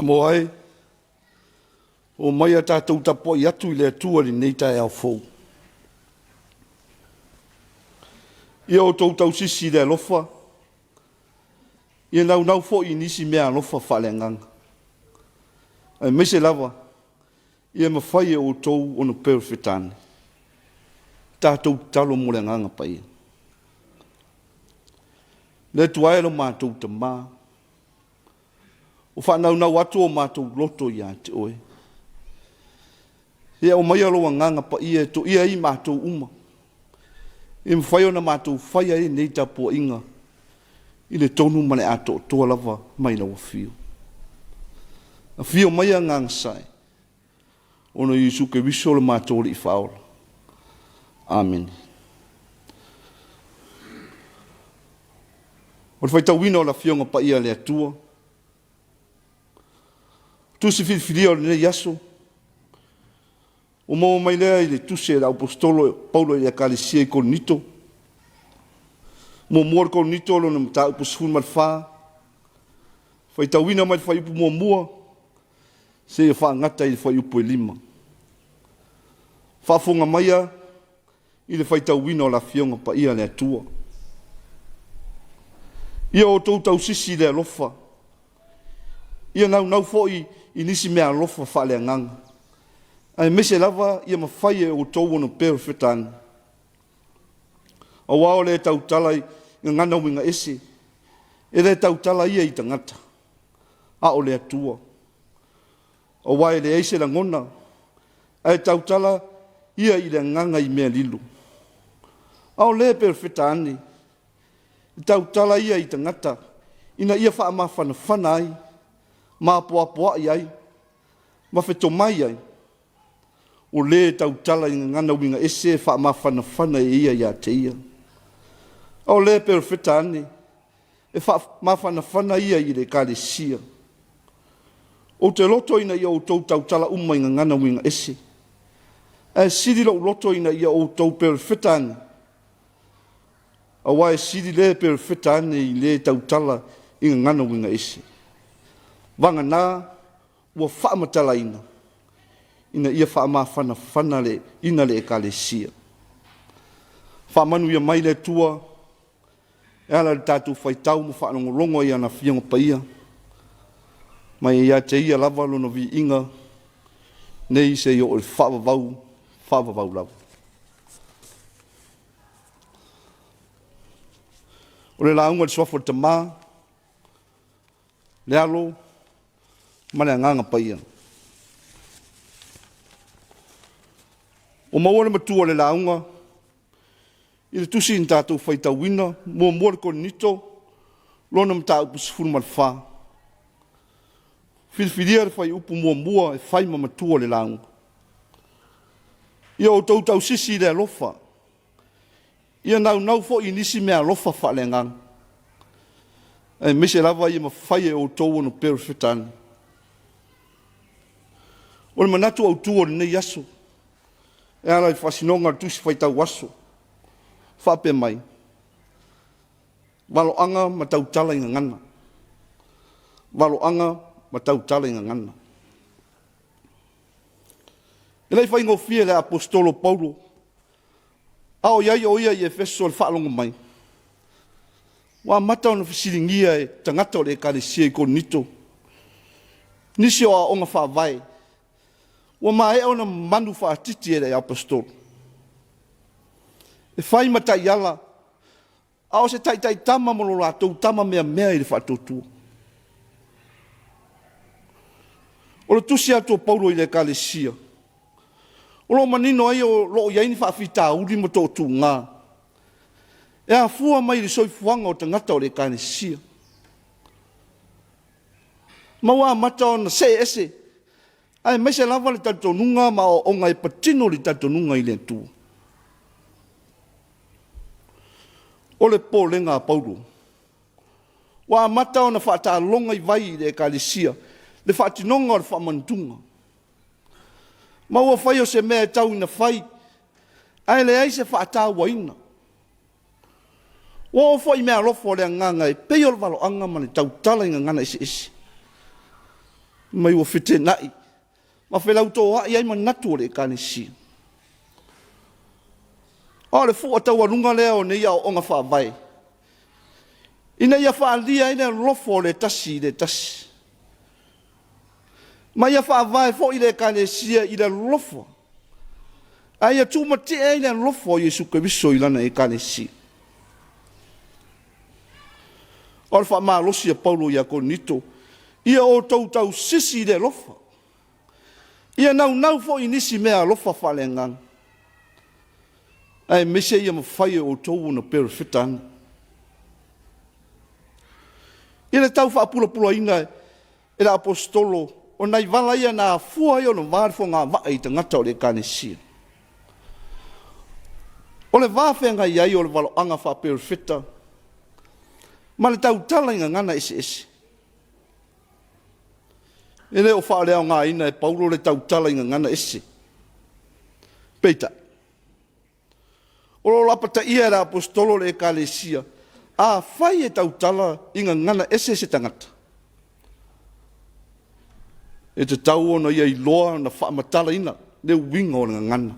Samoa e, omaia tatou tapuai atu i le Atua i lenei taeao fou. Ia outou tausisi i le alofa, ia naunau foi i nisi meaalofa faaleagaga, aemaise lava ia mafai e outou ona perofeta ane. Tatou tatalo mo le Agaga Paia. Le Atua e lo matou Tama, ua faanaunau atu o matou loto ia te Oe. Ia aumaia lou Agaga Paia e toia ai matou uma, ia mafai ona matou faia ai lenei tapuaiga i le tonu ma le atoatoa lava mai lau Afio. Afio mai Agaga Sae, ona o Iesu Keriso lo matou Alii Faaola. Amene. O le faitauina o le Afioga Paia a le Atua, Tusi filifilia o lenei aso, ua maua mai lea i le Tusi a le Aposetolo Paulo i le Ekalesia i Korinito, muamua le Korinito lona mataupu 14, faitauina mai le fuaiupu muamua seia faagata i le fuaiupu e 5. Faafofoga maia i le faitauina o le Afioga Paia a le Atua. Ia outou tausisi i le alofa, ia naunau foi i nisi meaalofa faaleagaga, aemaise lava ia mafai e outou ona perofeta ane. Aua o le tautala i gagana uiga ese, e le tautala ia i tagata, a o le Atua. Aua e leai se lagona, ae tautala ia i le agaga i mea lilo. A o le perofeta ane, e tautala ia i tagata ina ia faamafanafana ai ma apoapoai ai ma fetomai ai. O le e tautala i gagana uiga ese e faamafanafana e ia ia te ia. A o le perofeta ane, e faamafanafana ia i le Ekalesia. Ou te loto ina ia outou tautala uma i gagana uiga ese, ae sili lou loto ina ia outou perofeta ane, aua e sili le perofeta ane i le tautala i gagana uiga ese, vagana ua faamatalaina ina ia faamafanafana ina le Ekalesia. Faamanuia mai le Atua e ala i le tatou faitau ma faalogologo i ana Afioga Paia, ma e ia te Ia lava lona viiga nei seia oo i le faavavau, faavavau lava. O le lauga i le Suafa o le Tama, le Alo ma le Agaga Paia. Ua maua le matua o le lauga i le tusi na tatou faitauina, muamua le Korinito, lona mataupu 14. Filifilia le fuaiupu muamua e fai ma matua o le lauga. Ia outou tausisi i le alofa, ia naunau foi i nisi meaalofa faaleagaga, aemaise lava ia mafai e outou ona perofeta ane. O le manatu autu o lenei aso e ala i le faasinoga o le Tusi Faitau Aso, faapea mai, valoaga ma tautala i gagana. Valoaga ma tautala i gagana. E le i faigofie i le Aposetolo Paulo a o i ai o ia i Efeso i le faalogo mai ua amata ona fesiligia e tagata o le Ekalesia i Korinito nisi o aoaoga faavae ua maea ona mamanu faatiti e le Aposetolo e fai ma taiala a o se taitaitama ma lo latou tama meamea i le faatuatua. O le tusi atu o Paulo i le Ekalesia, o lo o manino ai o lo o i ai ni faafitauli ma toatuga e afua mai i le soifuaga o tagata o le Ekalesia. Ma ua amata ona see ese aemaise lava le talitonuga ma aoaoga e patino le talitonuga i le Atua. O le popolega a Paulo, ua amata ona faataaloga i vai i le Ekalesia le faatinoga o le faamanutuga, ma ua fai o se mea e tau ina fai ae leai se faatauaina. Ua oo foi i meaalofa o le agaga e pei o le valoaga ma le tautala i gagana eseese. Mai ua feteenai ma felautoa'i ai manatu o le Ekalesia. A o le fua taualuga lea o nei aoaoga faavae ina ia faaalia ai le alofa o le tasi i le tasi, ma ia faavae foi le Ekalesia i le alofa, a ia tumatie ai le alofa o Iesu Keriso i Lana Ekalesia. O le faamalosi a Paulo ia Korinito, ia outou tausisi i le alofa, ia naunau foi i nisi meaalofa faaleagaga, aemaise ia mafai e outou ona perofeta ane. I le tau faapulapulaina e le Aposetolo o nai vala ia na afua ai ona va le fogavaa i tagata o le Ekalesia. O le va feagai ai o le valoaga faa-perofeta ma le tautala i gagana eseese. E le o faaleaogaina e Paulo le tautala i gagana ese. Peitai, o lo o lapataia e le Aposetolo le Ekalesia, afai e tautala i gagana ese se tagata, e tatau ona ia iloa ona faamatalaina le uiga o le gagana.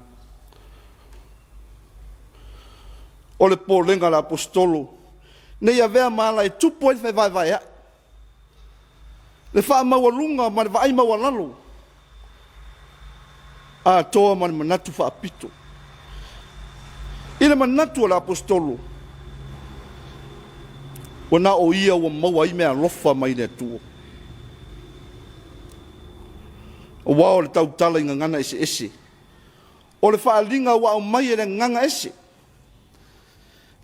O le popolega a le Aposetolo, ne i avea ma ala e tupu ai le fevaevaea'i, le faamaualuga ma le vaai maualalo, atoa ma le manatu faapito. I le manatu o le Aposetolo, ua na o ia ua maua ai meaalofa mai le Atua, aua o le tautala i gagana eseese, o le faaaliga ua aumai e le agaga ese,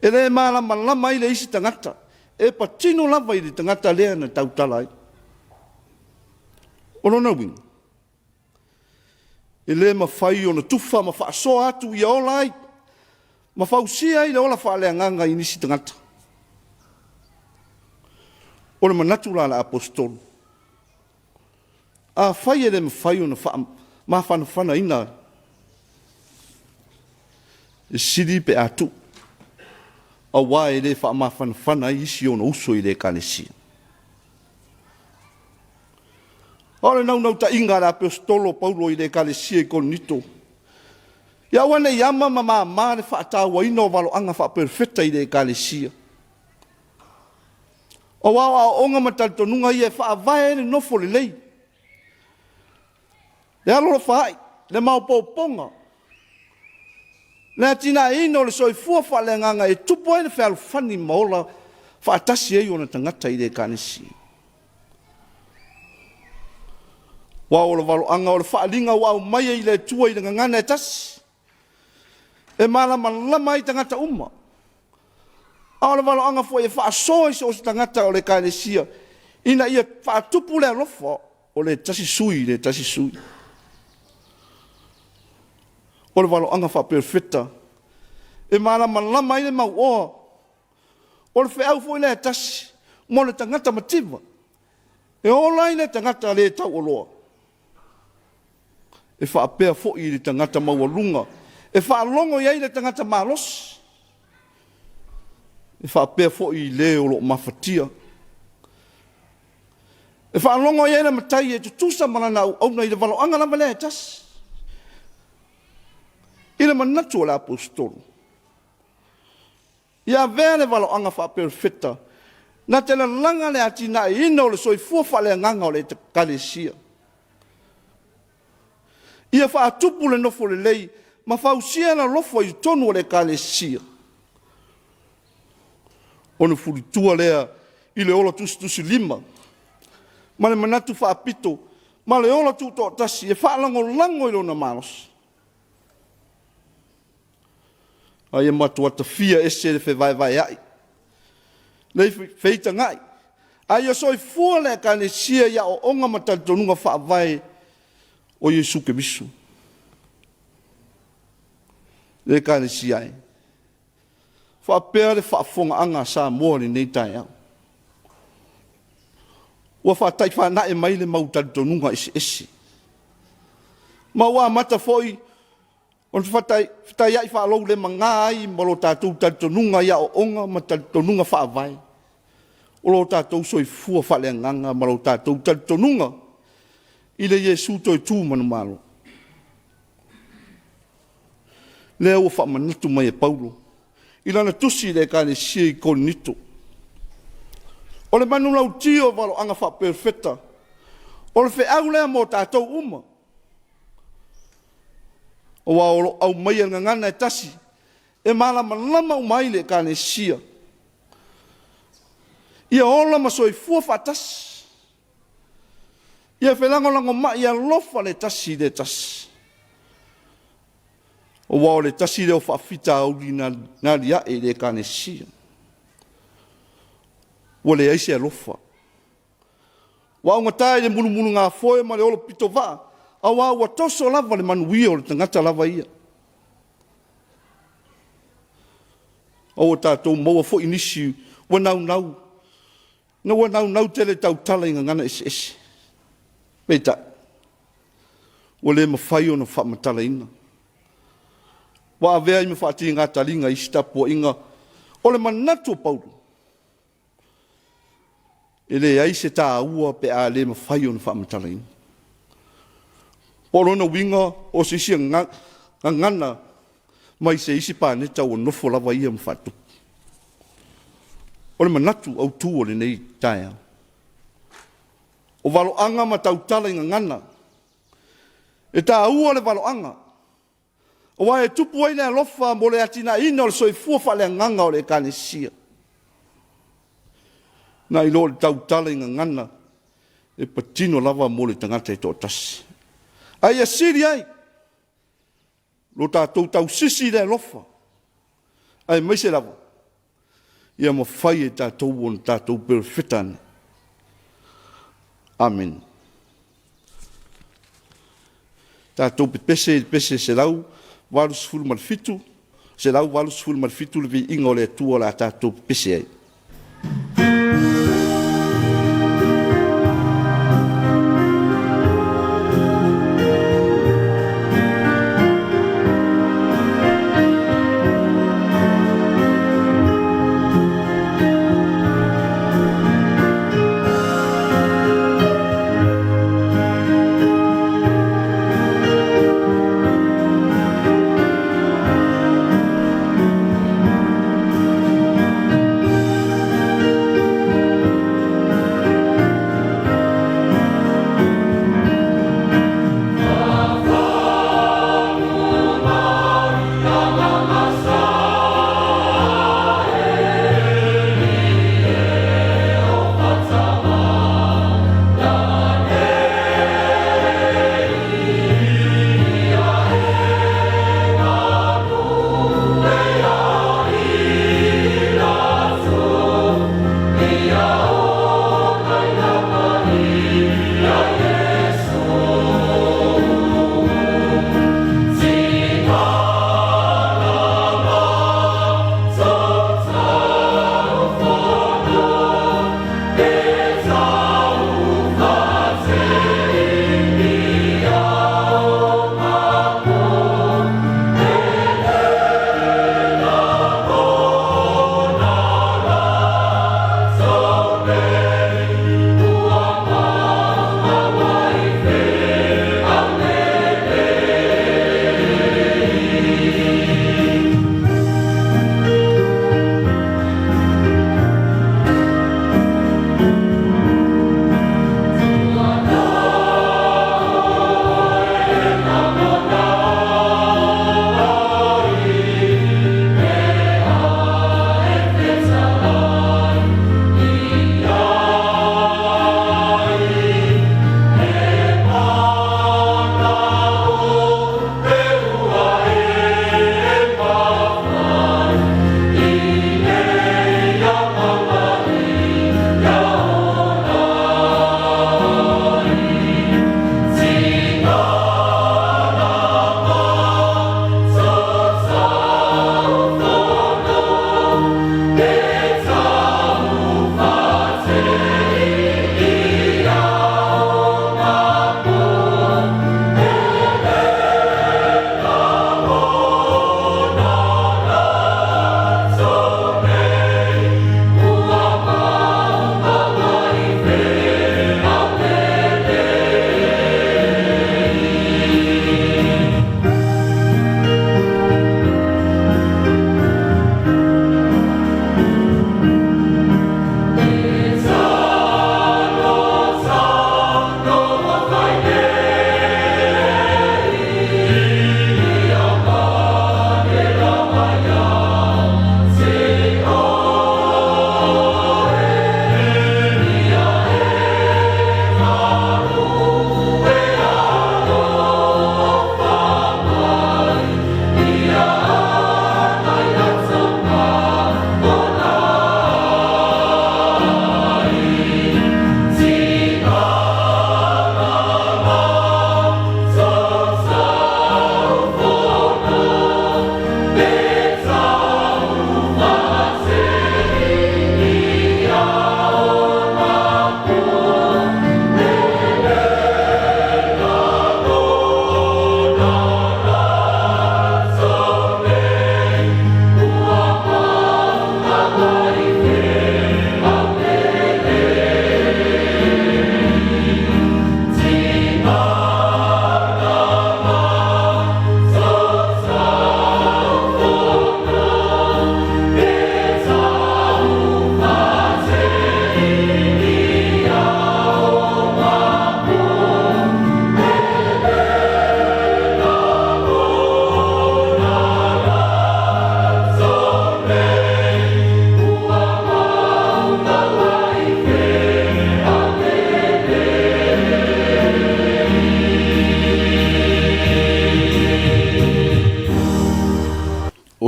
e le malamalama ai le isi tagata, e patino lava i le tagata lea na tautala ai. O lona uiga, e le mafai ona tufa ma faasoa atu ia ola ai ma fausia ai le ola faaleagaga i nisi tagata. O le manatu la o le Aposetolo, afai e le mafai ona faamafanafanaina, e sili pe a tuu, aua e le faamafanafana ai isi ona uso i le Ekalesia. A o le naunautaiga a le Aposetolo o Paulo i le Ekalesia i Korinito, ia aua ne i ama ma mama le faatauaina o valoaga faaperofeta i le Ekalesia, aua o aoaoga ma talitonuga ia e faavae ai le nofo lelei, le alolofa ai, le maopoopoga, le atinaeina o le soifua faaleagaga e tupu ai le fealofani ma ola faatasi ai ona tagata i le Ekalesia. Aua o le valoaga o le faaaliga ua aumai e le Atua i le gagana e tasi, e malamalama ai tagata uma. A o le valoaga foi e faasoa i so o se tagata o le Ekalesia ina ia faatupu le alofa o le tasi sui i le tasi sui. O le valoaga faaperofeta e malamalama ai le mauoa, o le feau foi lea e tasi mo le tagata mativa, e ola ai le tagata le tauoloa, e faapea foi i le tagata maualuga, e faalogo i ai le tagata malosi, e faapea foi i le o lo o mafatia. E faalogo i ai le matai e tutusa ma lana auauna i le valoaga lava lea e tasi. I le manatu o le Aposetolo, ia avea le valoaga faaperofeta na te lalaga le atinaeina o le soifua faaleagaga o le Ekalesia. Ia faatupu le nofo lelei ma fausia le alofa i totonu o le Ekalesia, ona fulitua lea i le ola tusitusilima ma le manatu faapito ma le ola tutoatasi e faalagolago i lona malosi. A ia matua tafia ese le fevaevaea'i, le feitagai, a ia soifua le Ekalesia i aoaoga ma talitonuga faavae o Iesu Keriso. Le Ekalesia e, faapea le faafofogaaga a Samoa i lenei taeao, ua faataifana'e mai le mau talitonuga eseese, ma ua amata foi ona fetaiai faaloulemagā ai ma lo tatou talitonuga i aoaoga ma talitonuga faavae o lo tatou soifua faaleagaga ma lo tatou talitonuga. i le Iesu toe tu manumalo. Lea ua faamanatu mai e Paulo i lana tusi i le Ekalesia i Korinito, o le manulauti o valoaga faa-Perofeta, o le feau lea mo tatou uma, aua o lo o aumaia i le gagana e tasi e malamalama uma ai le Ekalesia, ia ola ma soifua faatasi, ia felagolagomai alofa le tasi i le tasi, aua o le tasi lea o faafitauli na alia'e i le Ekalesia, ua leai se alofa, ua augata i le mulumulugafoe ma le olo pitovaa aua ua toso lava le manuia o le tagata lava ia. A ua tatou maua foi nisi ua naunau, ina ua naunau tele e tautala i gagana eseese, peitai, ua le mafai ona faamatalaina, ua avea ai ma faatiga taliga i isi tapuaiga. O le manatu o Paulo, e leai se taua pe a le mafai ona faamatalaina. Po o lona uiga o se isi gagana mai se isi paneta ua nofo lava ia ma faatupu. O le manatu autu o lenei taeao, o valoaga ma tautala i gagana. E taua le valoaga aua e tupu ai le alofa mo le atinaeina o le soifua faaleagaga o le Ekalesia, nai lo le tautala i gagana e patino lava mo le tagata e toatasi. A ia sili ai lo tatou tausisi i le alofa, aemaise lava ia mafai e tatou ona tatou perofeta ane. Amene. Tatou pepese i le pese 187, 187 le Viiga o le Atua o le a tatou pepese ai.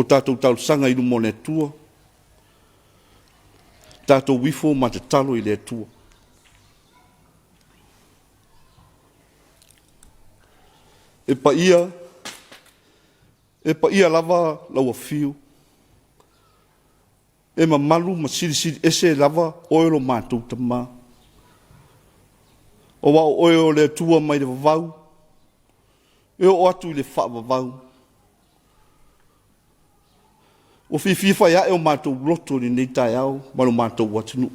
O tatou talosaga i luma o le Atua, tatou ifo ma tatalo i le Atua. E paia, e paia lava lau afio, e mamalu ma silisili ese lava oe lo matou Tama, aua o oe o le Atua mai le vavau e oo atu i le faavavau. Ua fiafia faiae o matou loto i lenei taeao ma lo matou atunuu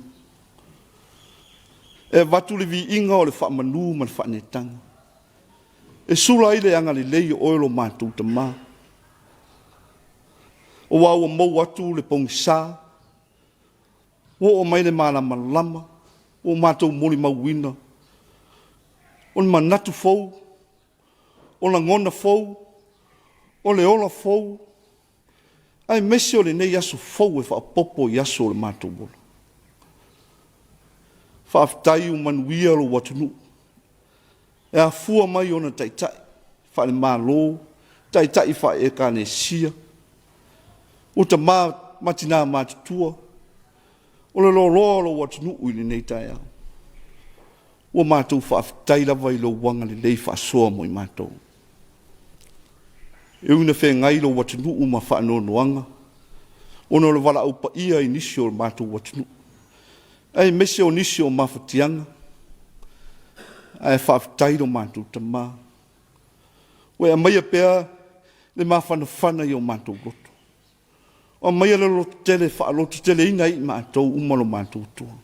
e avatu le viiga o le faamanu ma le faaneetaga e sula ai le agalelei o oe lo matou Tama, aua ua mou atu le pogisa, ua oo mai le malamalama, ua matou molimauina o ni manatu fou, o lagona fou, o le ola fou, aemaise o lenei aso fou e faaopoopo i aso o le matou ola. Faafetai ua manuia lou atunuu e afua mai i ona taitai faale-Malo, taitai faale-Ekalesia, o tama ma tina matutua, o le loaloa o lou atunuu i lenei taeao. Ua matou faafetai lava i lou agalelei faasoa mo i matou. E ui ina feagai lou atunuu ma faanoanoaga ona o le valaau paia i nisi o le matou atunuu, aemaise o nisi o mafatiaga, ae faafetai lo matou Tama, ua e aumaia pea le mafanafana i o matou loto. Aumaia le lototele e faalototeleina ai i matou uma lo matou Atua.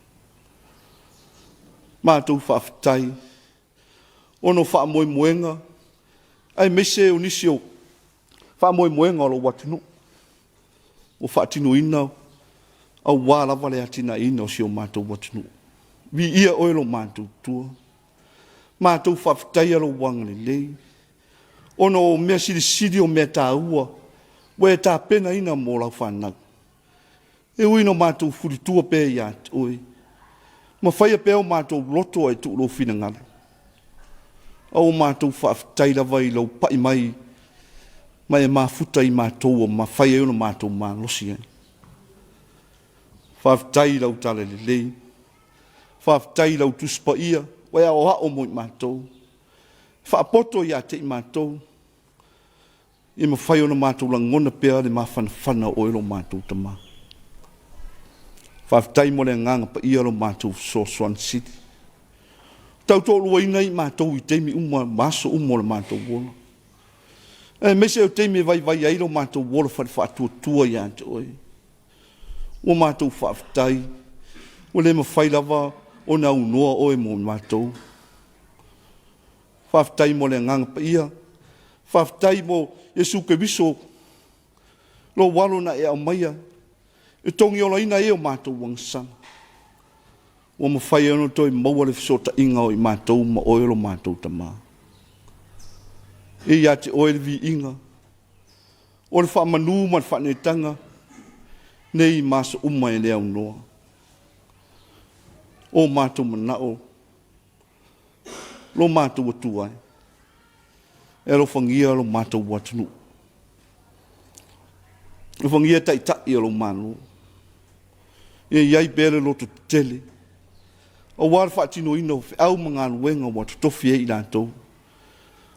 Matou faafetai ona o faamoemoega aemaise o nisi o faamoemoega o lou atunuu ua faatinoina aua lava le atinaeina o si o matou atunuu. Viia oe lo matou Atua, matou faafetaia lou agalelei ona o mea silisili o mea taua ua e tapenaina mo lau fanau. E ui ina matou fulitua pea ia te Oe ma faia pea o matou loto ae tuu Lou finagalo, a ua matou faafetai lava i lou pai mai ma e mafuta i matou ua mafai ai ona matou malosi ai. Faafetai i lau talalelei, faafetai i lau Tusi Paia ua e aoao mo i matou, faapoto ia te i matou ia mafai ona matou lagona pea le mafanafana o oe lo matou Tama. Faafetai mo le Agaga Paia lo matou fesoasoani sili. Tautoaluaina i matou i taimi uma ma aso uma o le matou ola, aemaise o taimi e vaivai ai lo matou ola faale-faatuatua ia te Oe. Ua matou faafetai, ua le mafai lava ona aunoa Oe mo matou. Faafetai mo le Agaga Paia, faafetai mo Iesu Keriso, lou Alo na e aumaia e togiolaina ai o matou agasala, ua mafai ai ona toe maua le fesootaiga o i matou ma Oe lo matou Tama. E ia te Oe le viiga, o le faamanu ma le faaneetaga, nei ma aso uma e le aunoa. O matou manao, lo matou Atua e, e alofagia lo matou atunuu. Alofagia Taitai o lou Malo, ia i ai pea le lototetele aua le faatinoina o feau ma galuega ua totofi ai i latou,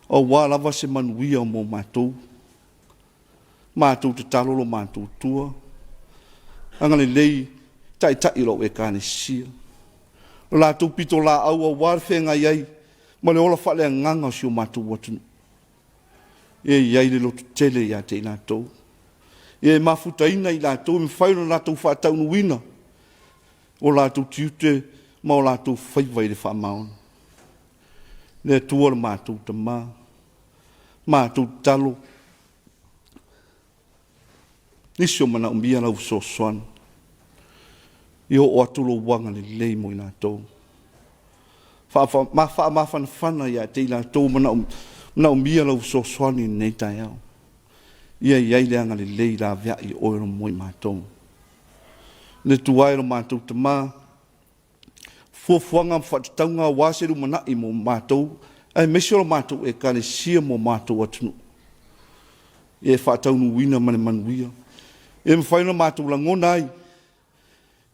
aua lava se manuia mo matou. Matou tatalo lo matou Atua, agalelei i Taitai o lau Ekalesia, o latou pitolaau aua le feagai ai ma le ola faaleagaga o si o matou atunuu. Ia i ai le lototele ia te i latou, ia e mafutaina i latou e mafai ona latou faataunuuina o latou tiute ma o latou faiva i le faamaoni. Le Atua lo matou Tama, matou tatalo, nisi o manaomia lau fesoasoani, ia oo atu lou agalelei mo i latou. Faamafanafana ia te i latou o manaomia lau fesoasoani i lenei taeao. Ia i ai le agalelei laveai o oe mo i matou. Le Atua e lo matou Tama, fuafuaga ma faatatauga aua se lumanai mo matou aemaise o le matou Ekalesia ma o matou atunuu. Ia e faataunuuina ma le manuia. Ia mafai ona matou lagona ai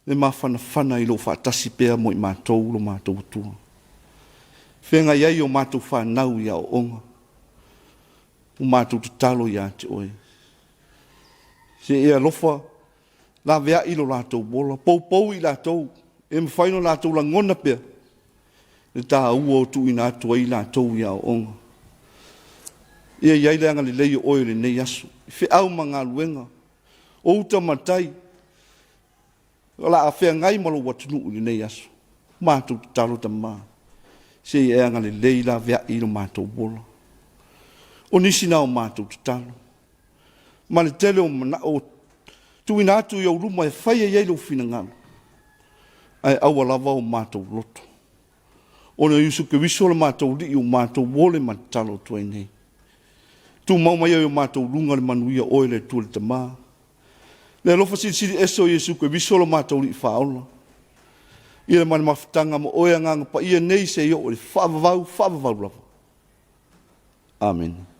le mafanafana i lou faatasi pea mo i matou lo matou Atua. Feagai ai o matou fanau i aoaoga, ua matou tatalo ia te oe. Se i e alofa laveai lo latou ola, poupou i latou e mafai ona latou lagona pea le taua o tuuina atu ai i latou i aoaoga. Ia i ai le agalelei o oe i lenei aso, i feau ma galuega, o uta ma tai, o le a feagai ma lou atunuu i lenei aso. Matou tatalo Tama, se i e agalelei laveai lo matou ola. O nisi na o matou tatalo, ma le tele o manao ua tuuina atu i ou luma e faia i ai lou finagalo, ae aua lava o matou loto. Ona o Iesu Keriso lo matou Alii ua matou ole ma tatalo atu ai nei. Tumau mai ai i o matou luga le manuia o Oe le Atua le Tama, le alofa Silisili Ese o Iesu Keriso lo matou Alii Faaola, ia ma le mafutaga ma Oe Agaga Paia nei seia oo i le faavavau, faavavau lava. Amene.